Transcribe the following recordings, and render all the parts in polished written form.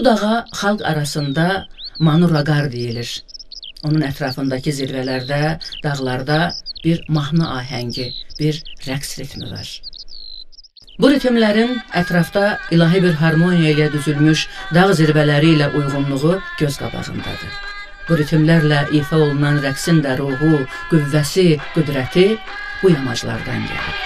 dağa xalq arasında Manuragar deyilir. Onun ətrafındakı zirvələrdə, dağlarda bir mahnı ahəngi, bir rəqs ritmi var. Bu ritmlərin ətrafda ilahi bir harmoniya ilə düzülmüş dağ zirvələri ilə uyğunluğu göz qabağındadır. Bu ritmlərlə ifa olunan rəqsin də ruhu, qüvvəsi, qüdrəti bu yamaclardan gəlir.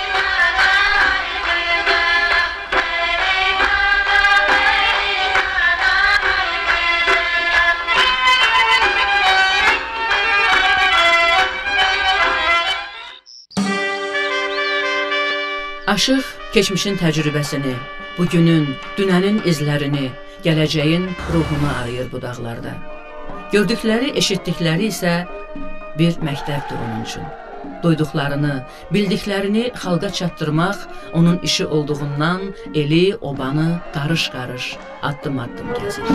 Aşıq keçmişin təcrübəsini, bugünün, dünənin izlərini, gələcəyin ruhunu arayır bu dağlarda. Gördükləri, eşitdikləri isə bir məktəbdir onun üçün. Duyduqlarını, bildiklərini xalqa çatdırmaq onun işi olduğundan eli, obanı qarış-qarış, addım-addım gəzir.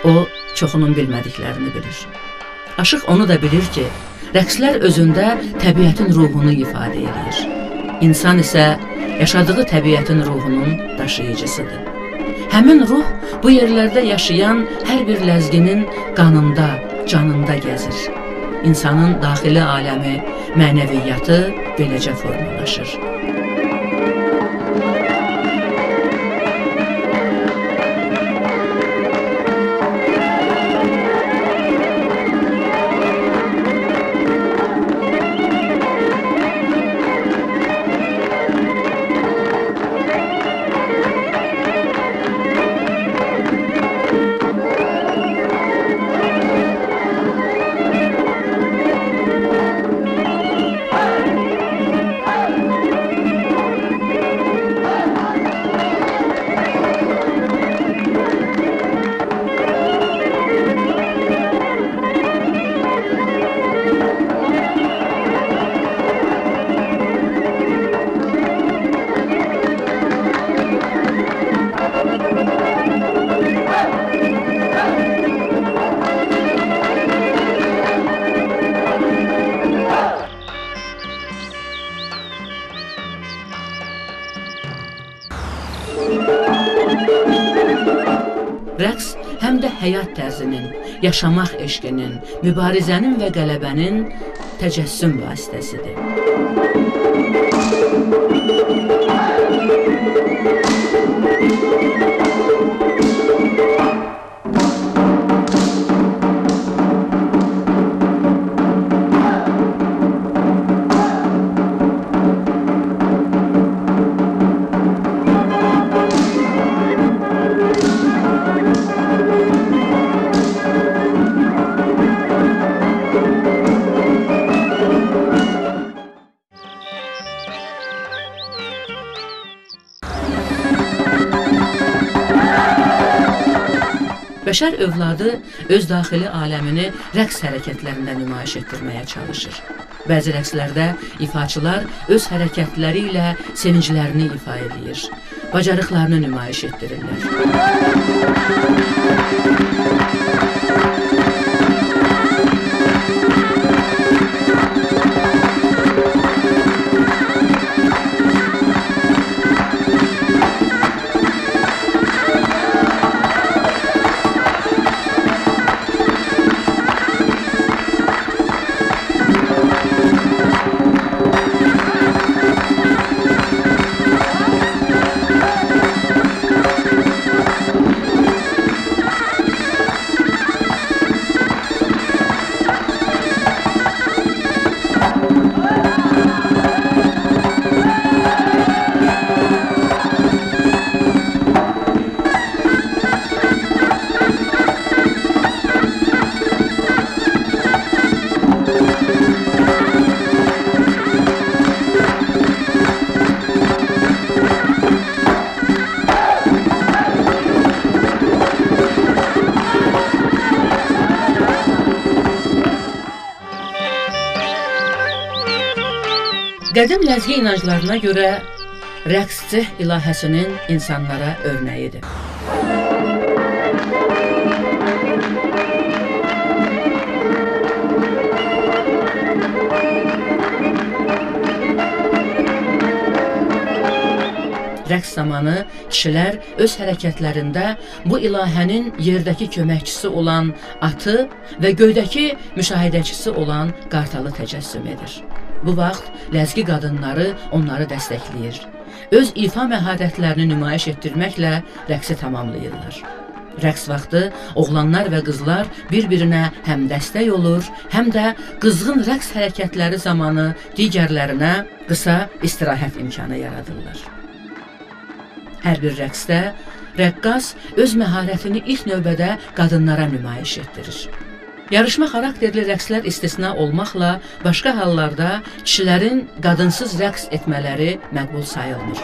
O, çoxunun bilmədiklərini bilir. Aşıq onu da bilir ki, rəqslər özündə təbiətin ruhunu ifadə edir. İnsan isə yaşadığı təbiətin ruhunun daşıyıcısıdır. Həmin ruh bu yerlərdə yaşayan hər bir ləzginin qanında, canında gəzir. İnsanın daxili aləmi, mənəviyyatı beləcə formalaşır. Rəqs həm də həyat tərzinin, yaşamaq eşqinin, mübarizənin və qələbənin təcəssüm vasitəsidir. Bəşər övladı öz daxili aləmini rəqs hərəkətlərində nümayiş etdirməyə çalışır. Bəzi rəqslərdə ifaçılar öz hərəkətləri ilə sevinclərini ifa edir, bacarıqlarını nümayiş etdirirlər. Qədim ləzgi inanclarına görə rəqs Ceh ilahəsinin insanlara örnəyidir. Rəqs zamanı kişilər öz hərəkətlərində bu ilahənin yerdəki köməkçisi olan atı və göydəki müşahidəçisi olan qartalı təcəssüm edir. Bu vaxt ləzgi qadınları onları dəstəkləyir. Öz ifa məharətlərini nümayiş etdirməklə rəqsi tamamlayırlar. Rəqs vaxtı oğlanlar və qızlar bir-birinə həm dəstək olur, həm də qızğın rəqs hərəkətləri zamanı digərlərinə qısa istirahət imkanı yaradırlar. Hər bir rəqsdə rəqqas öz məharətini ilk növbədə qadınlara nümayiş etdirir. Yarışma xarakterli rəqslər istisna olmaqla başqa hallarda kişilərin qadınsız rəqs etmələri məqbul sayılmır.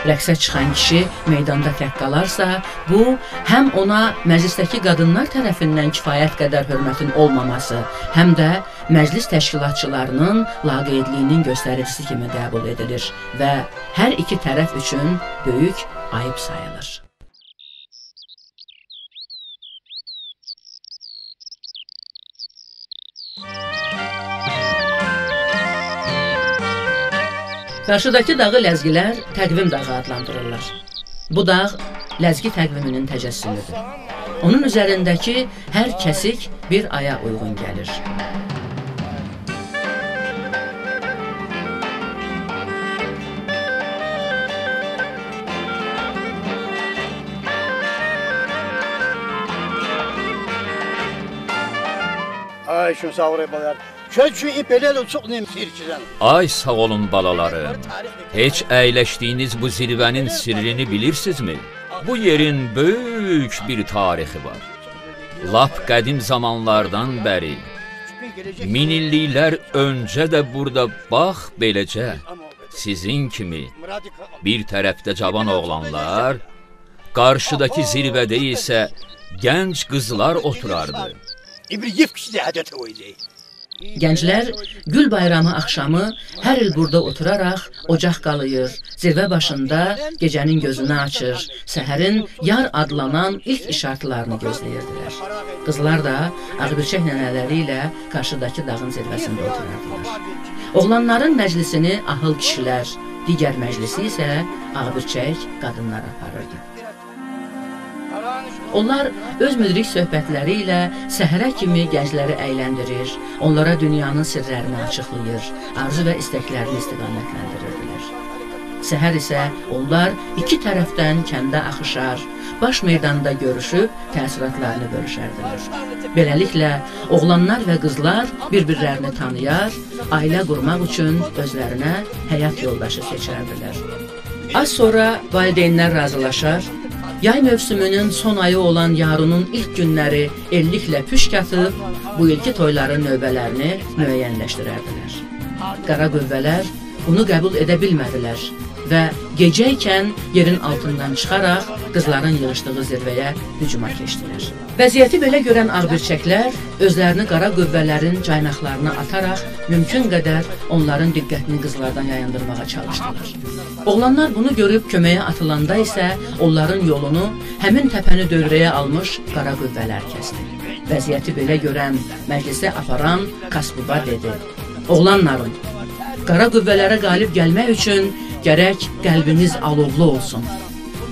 Rəqsə çıxan kişi meydanda tək qalarsa, bu, həm ona məclisdəki qadınlar tərəfindən kifayət qədər hörmətin olmaması, həm də məclis təşkilatçılarının laqeydliyinin göstəricisi kimi qəbul edilir və hər iki tərəf üçün böyük ayıb sayılır. Qarşıdakı dağı ləzgilər Təqvim dağı adlandırırlar. Bu dağ ləzgi təqviminin təcəssümüdür. Onun üzərindəki hər kəsik bir aya uyğun gəlir. Ay, şunu sağ olun. Ay sağ olun balalarım. Heç əyləşdiyiniz bu zirvənin sirrini bilirsinizmi? Bu yerin böyük bir tarixi var. Lap qədim zamanlardan bəri, min illiklər öncə də burada bax beləcə, sizin kimi bir tərəfdə cavan oğlanlar, qarşıdakı zirvədə isə gənc qızlar oturardı. Gənclər Gül Bayramı axşamı hər il burada oturaraq ocaq qalıyır, zirvə başında gecənin gözünü açır, səhərin yar adlanan ilk işartılarını gözləyirdilər. Qızlar da Ağbirçək nənələri ilə qarşıdakı dağın zirvəsində oturardılar. Oğlanların məclisini ahıl kişilər, digər məclisi isə Ağbirçək qadınlar aparırdı. Onlar öz müdrik söhbətləri ilə səhərə kimi gəncləri əyləndirir, onlara dünyanın sirlərini açıqlayır, arzu və istəklərini istiqamətlendirirdilər. Səhər isə onlar iki tərəfdən kəndə axışar, baş meydanda görüşüb təəssüratlarını bölüşərdilər. Beləliklə, oğlanlar və qızlar bir-birlərini tanıyar, ailə qurmaq üçün özlərinə həyat yoldaşı seçərdilər. Az sonra valideynlər razılaşar, yay mövsümünün son ayı olan yarunun ilk günləri elliklə püşk atıb, bu ilki toyların növbələrini müəyyənləşdirərdilər. Qara qüvvələr bunu qəbul edə bilmədilər və gecəykən yerin altından çıxaraq qızların yığışdığı zirvəyə hücuma keçdilər. Vəziyyəti belə görən Ağbirçəklər özlərini qara qüvvələrin caynaqlarına ataraq mümkün qədər onların diqqətini qızlardan yayındırmağa çalışdılar. Oğlanlar bunu görüb köməyə atılanda isə onların yolunu həmin təpəni dövrəyə almış qara qüvvələr kəsdi. Vəziyyəti belə görən məclisə aparan Kasbuba dedi: "Oğlanlarım, qara qüvvələrə qalib gəlmək üçün gərək qəlbiniz alovlu olsun.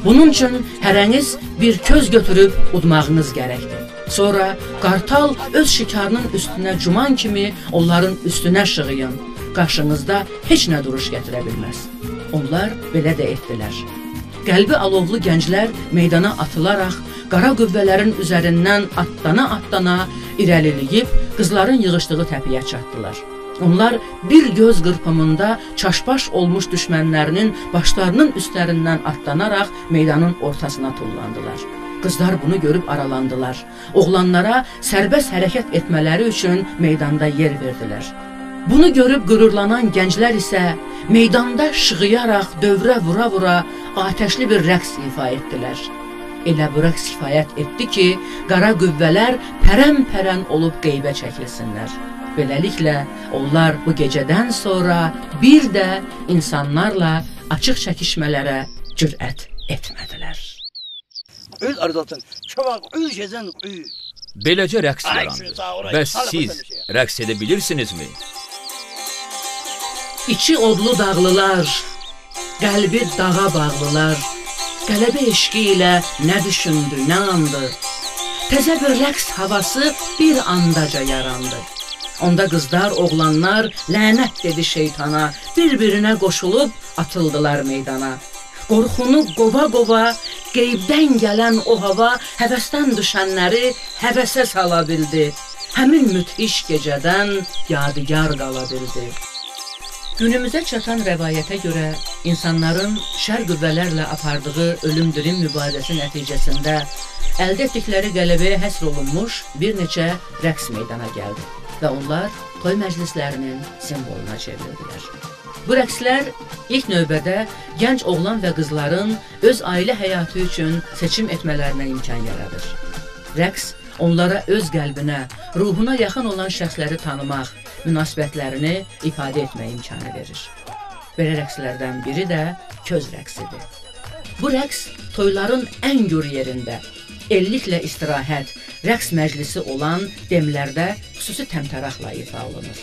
Bunun üçün hərəniz bir köz götürüb udmağınız gərəkdir. Sonra qartal öz şikarının üstünə cuman kimi onların üstünə şığıyın. Qarşınızda heç nə duruş gətirə bilməz." Onlar belə də etdilər. Qəlbi alovlu gənclər meydana atılaraq qara qüvvələrin üzərindən atlana-atlana irəliləyib qızların yığışdığı təpəyə çatdılar. Onlar bir göz qırpımında çaşbaş olmuş düşmənlərinin başlarının üstlərindən atlanaraq meydanın ortasına tullandılar. Qızlar bunu görüb aralandılar. Oğlanlara sərbəst hərəkət etmələri üçün meydanda yer verdilər. Bunu görüb qürurlanan gənclər isə meydanda şığıyaraq dövrə vura-vura atəşli bir rəqs ifa etdilər. Elə bu rəqs kifayət etdi ki, qara qüvvələr pərən-pərən olub qeybə çəkilsinlər. Beləliklə, onlar bu gecədən sonra bir də insanlarla açıq çəkişmələrə cürət etmədilər. Beləcə rəqs yarandı. Bəs siz rəqs edə bilirsinizmi? İçi odlu dağlılar, qəlbi dağa bağlılar, qələbə eşqi ilə nə düşündü, nə andı? Təzə bir rəqs havası bir andaca yarandı. Onda qızlar, oğlanlar lənət dedi şeytana, bir-birinə qoşulub atıldılar meydana. Qorxunu qova-qova, qeybdən gələn o hava həvəsdən düşənləri həvəsə sala bildi. Həmin müthiş gecədən yadigar qala bildi. Günümüzə çatan rəvayətə görə insanların şər qüvvələrlə apardığı ölüm-dirim mübarizəsi nəticəsində əldə etdikləri qələbəyə həsr olunmuş bir neçə rəqs meydana gəldi və onlar toy məclislərinin simvoluna çevrildilər. Bu rəqslər ilk növbədə gənc oğlan və qızların öz ailə həyatı üçün seçim etmələrinə imkan yaradır. Rəqs onlara öz qəlbinə, ruhuna yaxın olan şəxsləri tanımaq, münasibətlərini ifadə etmək imkanı verir. Belə rəqslərdən biri də köz rəqsidir. Bu rəqs toyların ən gür yerində, elliklə istirahət, rəqs məclisi olan demlərdə xüsusi təmtəraqla ifa olunur.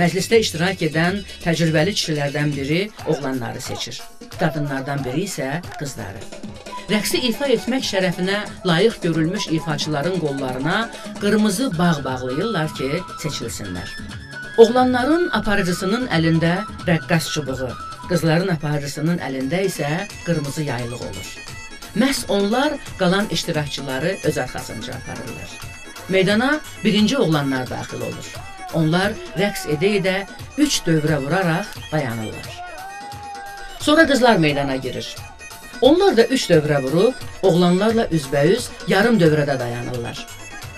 Məclisdə iştirak edən təcrübəli kişilərdən biri oğlanları seçir, qadınlardan biri isə qızları. Rəqsi ifa etmək şərəfinə layiq görülmüş ifaçıların qollarına qırmızı bağ bağlayırlar ki, seçilsinlər. Oğlanların aparıcısının əlində rəqqas çubuğu, qızların aparıcısının əlində isə qırmızı yaylıq olur. Məhz onlar qalan iştirakçıları öz arxasınca aparırlar. Meydana birinci oğlanlar daxil olur. Onlar rəqs edə-edə 3 dövrə vuraraq dayanırlar. Sonra qızlar meydana girir. Onlar da 3 dövrə vurub, oğlanlarla üzbəüz yarım dövrədə dayanırlar.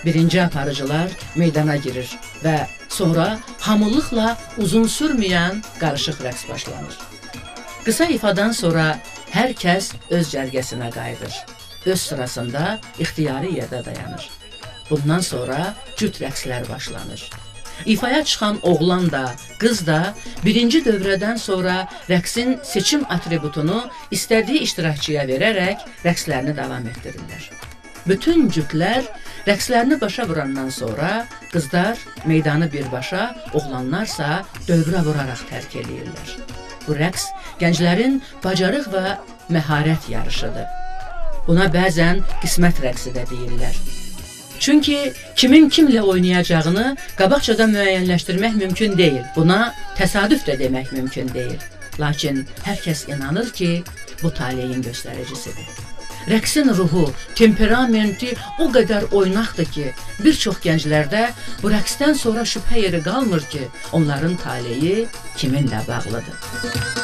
Birinci aparıcılar meydana girir və sonra hamılıqla uzun sürməyən qarışıq rəqs başlanır. Qısa ifadan sonra hər kəs öz cərgəsinə qayıdır. Öz sırasında ixtiyari yerdə dayanır. Bundan sonra cüt rəqslər başlanır. İfaya çıxan oğlan da, qız da birinci dövrədən sonra rəqsin seçim atributunu istədiyi iştirakçıya verərək rəqslərini davam etdirirlər. Bütün cütlər rəqslərini başa vurandan sonra qızlar meydanı birbaşa, oğlanlarsa dövrə vuraraq tərk eləyirlər. Bu rəqs gənclərin bacarıq və məharət yarışıdır. Buna bəzən qismət rəqsi də deyirlər. Çünki kimin kimlə oynayacağını qabaqcadan müəyyənləşdirmək mümkün deyil. Buna təsadüf də demək mümkün deyil. Lakin hər kəs inanır ki, bu taleyin göstəricisidir. Rəqsin ruhu, temperamenti o qədər oynaqdır ki, bir çox gənclərdə bu rəqsdən sonra şübhə yeri qalmır ki, onların taleyi kiminlə bağlıdır.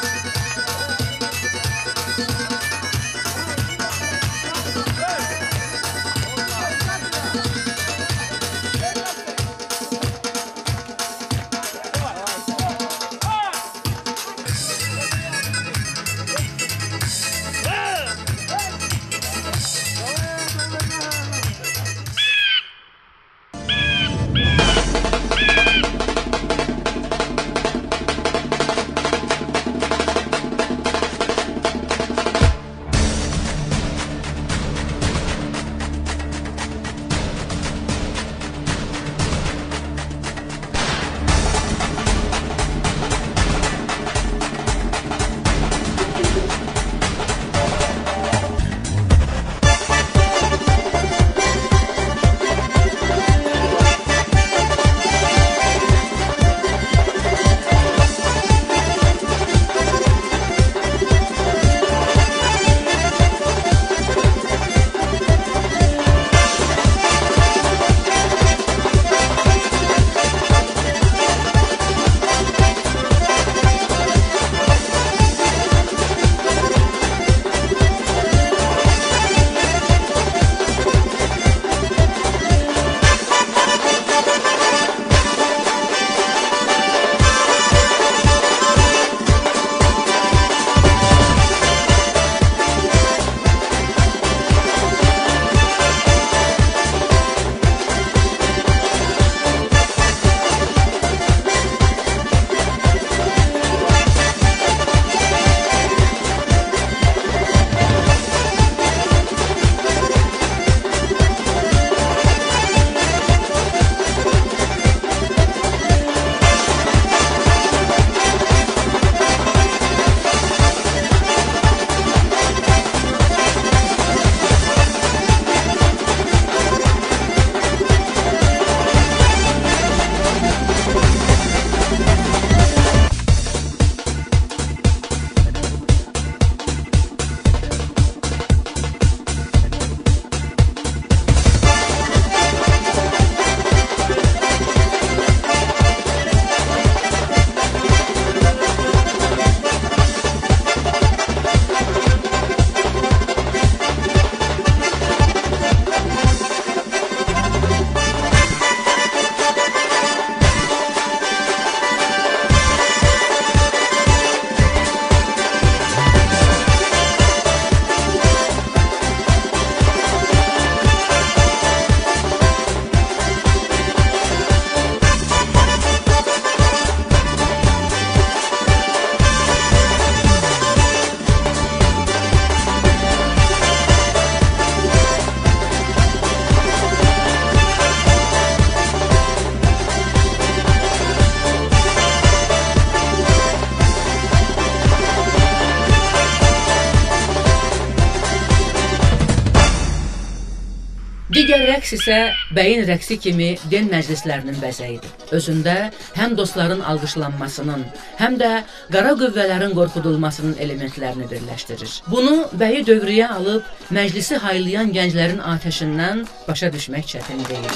Digər rəqs isə bəyin rəqsi kimi den məclislərinin bəzəyidir. Özündə həm dostların alqışlanmasının, həm də qara qüvvələrin qorxudulmasının elementlərini birləşdirir. Bunu bəyi dövrəyə alıb məclisi haylayan gənclərin atəşindən başa düşmək çətin deyil.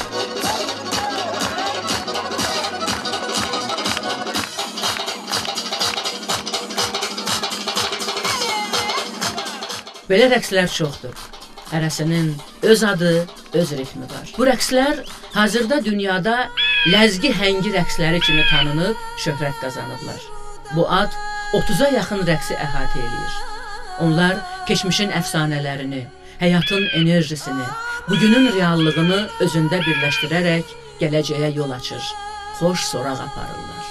Belə rəqslər çoxdur. Hərəsinin öz adı, öz ritmi var. Bu rəqslər hazırda dünyada ləzgi həngi rəqsləri kimi tanınıb, şöhrət qazanıblar. Bu ad 30-a yaxın rəqsi əhatə eləyir. Onlar keçmişin əfsanələrini, həyatın enerjisini, bugünün reallığını özündə birləşdirərək gələcəyə yol açır, xoş soraq aparırlar.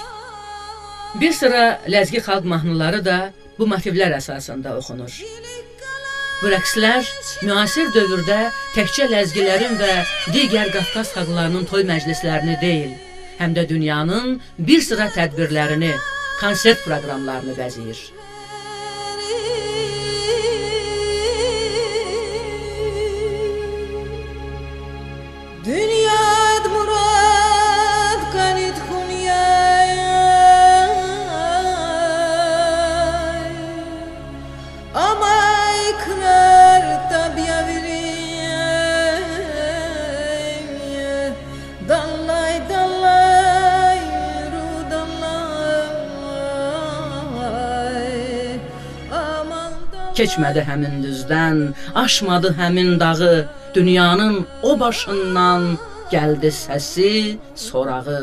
Bir sıra ləzgi xalq mahnıları da bu motivlər əsasında oxunur. Bu rəqslər müasir dövrdə təkcə ləzgilərin və digər Qafqaz xalqlarının toy məclislərini deyil, həm də dünyanın bir sıra tədbirlərini, konsert proqramlarını bəzəyir. Dünyad murad kanit hunyay ama ikrar tabiya dallay dallay ru dallay aman. Keçmədi həmin düzdən, aşmadı həmin dağı, dünyanın o başından gəldi səsi, sorağı.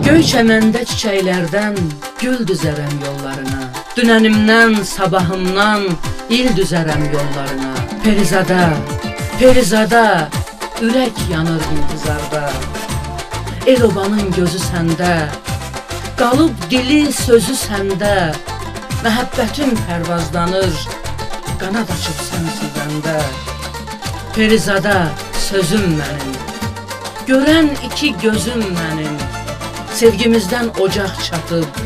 Göy çəməndə çiçəklərdən gül düzərəm yollarına. Dünənimdən, sabahımdan il düzərəm yollarına. Perizada, Perizada, ürək yanır intizarda. El obanın gözü səndə, qalıb dili sözü səndə. Məhəbbətim pərvazlanır, qanad açıb sən sizəndə. Perizada sözüm mənim, görən iki gözüm mənim. Sevgimizdən ocaq çatıb,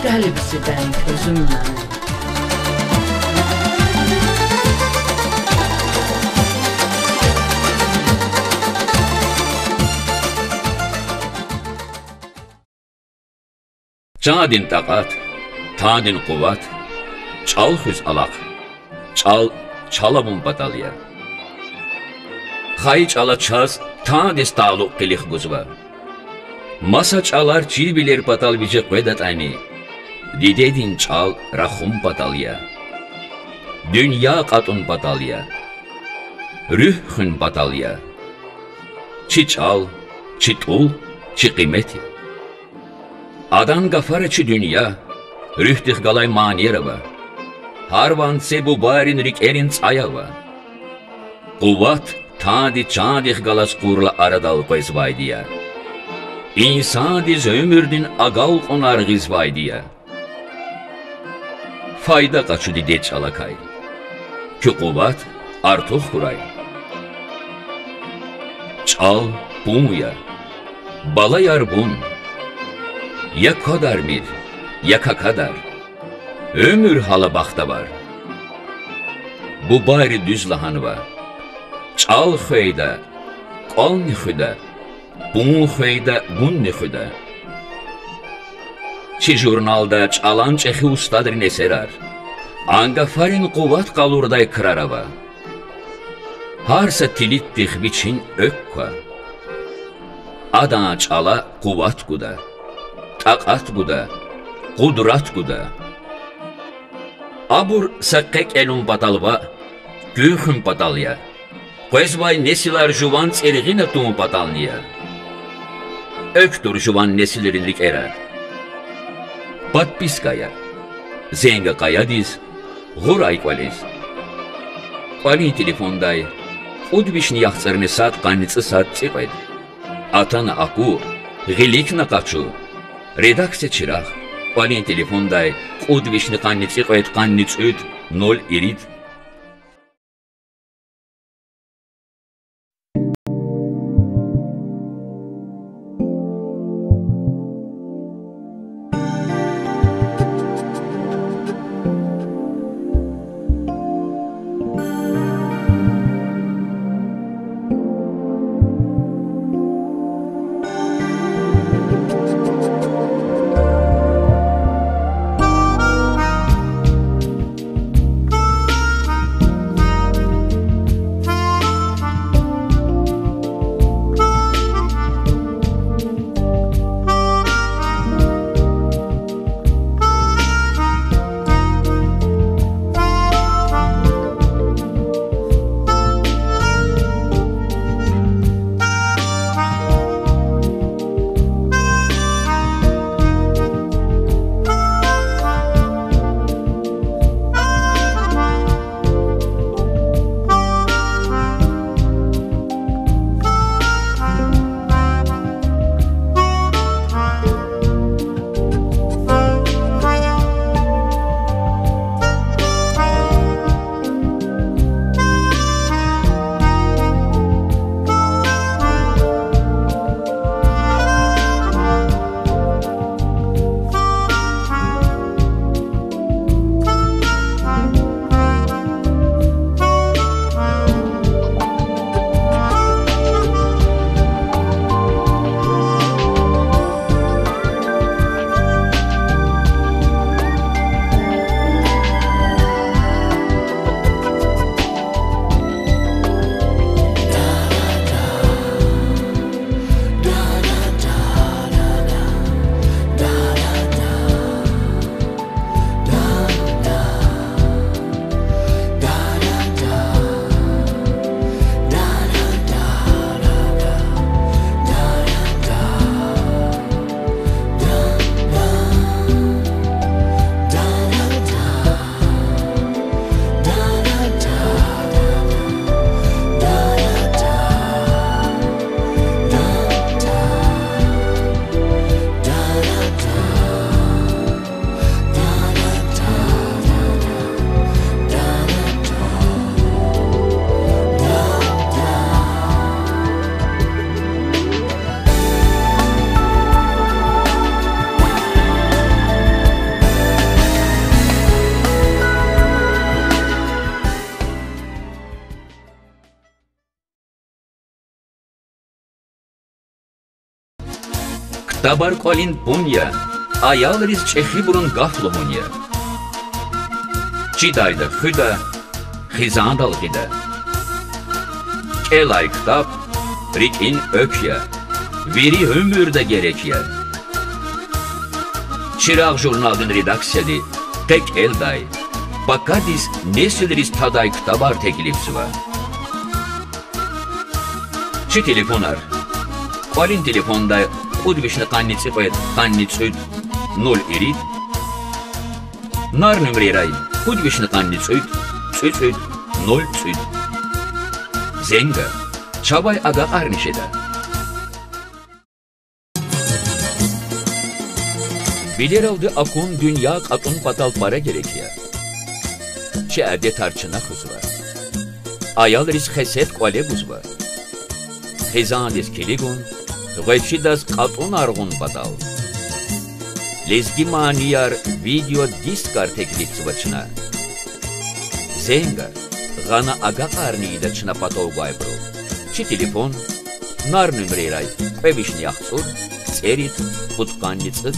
qəlb isidən közüm mənim. Cadin taqat, tadin quvat, çal xüz alaq, çal çalabun batalya. Xay çala çaz, tadis taluq qilix quzva. Masa çalar çibiler patal bice qvedat ani. Didedin çal raxum patalya. Dünya qatun patalya. Rühxün patalya. Чи чал, чи тул, чи қимети. Адан гафара чи dünya, рюхтих галай манерова. Харван себу барин рикерин цаява. Қувват тади чадих галас курла арадал қойзвайдия. İnsan diz ömürdün agal qonarğiz vaydiya. Fayda qaçudi de çalakay. Ki quvvat artıq kuray. Çal bunya. Bala yar bun. Ya kadar bir, ya kadar. Ömür hala baxta var. Bu bayri düz lahan var. Çal xöydə, qolni xüdə. Bun xöydə, gunni xüdə. Çi jurnalda çalan çexi ustadrin eserar. Angafarin quvvat qalurday kırarava. Harsa tilitdix biçin ökka. Adan çala quvvat guda. Taqat guda. Qudrat guda. Abur saqqek elun badalva, güxün badalya. Qezvay nesilar juvan çerğine tun badalniya. Öktür juvan nesilerinlik era. Подпиская. Зенга каядиз, гурай квализ. Квалин телефондай, удвишни яхцерни сад қаницы сад циквед. Атана аку, гиликна качу. Редакция чирах. Квалин телефондай, удвишни қаницы квед қаниц үт, 0 ирит. Dabar kolin bunya, ayalriz çexiburun gafluhunya. Çidayda xüda, xizandal gida. Kelay kitap, rikin ökya, veri ömürde gerekya. Çiraq jurnalın redaksiyası, tek elday, bakadis nesilriz taday kitabar teklifsi var. Çi telefonar, Къвалин телефонда къудвишни къанни цӀикъвет къанни цӀуйд 0 ирид. Нар нымрерай къудвишни къанни цӀуйд цӀуйцӀуйд 0 цӀуйд. Зенга чавай ага къарнишеда. Bileraldı akun dünya katun patal para gerekiyor. Çerde tarçına kız var. Ayal riz xeset kuale var. Xezan diz kiligun, ğeçidas katun argun patal. Lezgi maniyar video diskar teklif zvaçına. Zenga, gana aga qarniyda çına patol gaybro. Çi telefon, nar nümreray, qevişni yaxtsur, tserit, xutqanni tsıt.